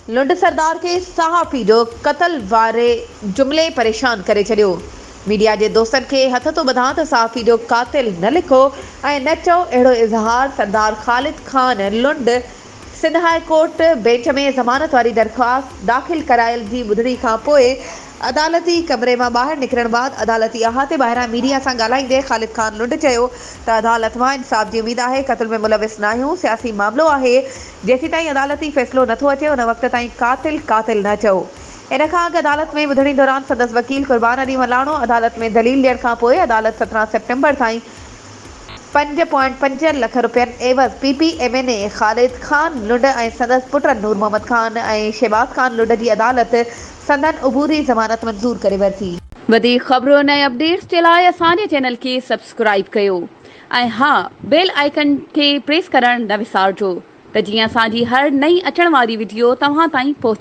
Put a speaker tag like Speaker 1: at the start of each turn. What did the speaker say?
Speaker 1: لنڊ سردار کي صحافي جو قتل واري جملي پريشان ڪري ڇڏيو. ميڊيا جي دوستن کي هٿ ٿو ٻڌان ته صحافي جو قاتل نه لکو ۽ نه چئو اهڙو اظهار Sardar Khalid Khan Lund Sindh high court bench ۾ ضمانت واري درخواست داخل ڪرايل جي ٻڌڻي کان پوء عدالتي ڪمري مان ٻاهر نڪرڻ بعد عدالتي احاطي ٻاهران ميڊيا سان ڳالهائيندي خالد خان لنڊ چيو ته عدالت مان انصاف جي اميد آهي، قتل ۾ ملوث ناهيون، سياسي معاملو آهي، جيسيتائين عدالتي فيصلو نٿو اچي ان وقت تائين قاتل قاتل نه چئو. ان کان اڳ عدالت ۾ ٻڌڻي دوران سندس وڪيل قربان علي ملاڻو عدالت ۾ دليل ڏيڻ کان پوء عدالت 17 سيپٽمبر تائين پنج پوائنٽ پنج لک رپين عيوض P P M N A Khalid Khan Lund ۽ سندس پٽن نور محمد خان ۽ شهباز خان لنڊ جي عدالت سندن عبوري ضمانت منظور ڪري ورتي.
Speaker 2: وڌيڪ خبرن ۽ اپڊيٽس جي لاء اسان جي چينل کي سبسڪرائيب ڪيو ۽ ها بيل آئيڪن کي پريس ڪرڻ نه وسارجو ته جيئن اسان جي هر نئين اچڻ واري وڊيو توهان تائين پهچي.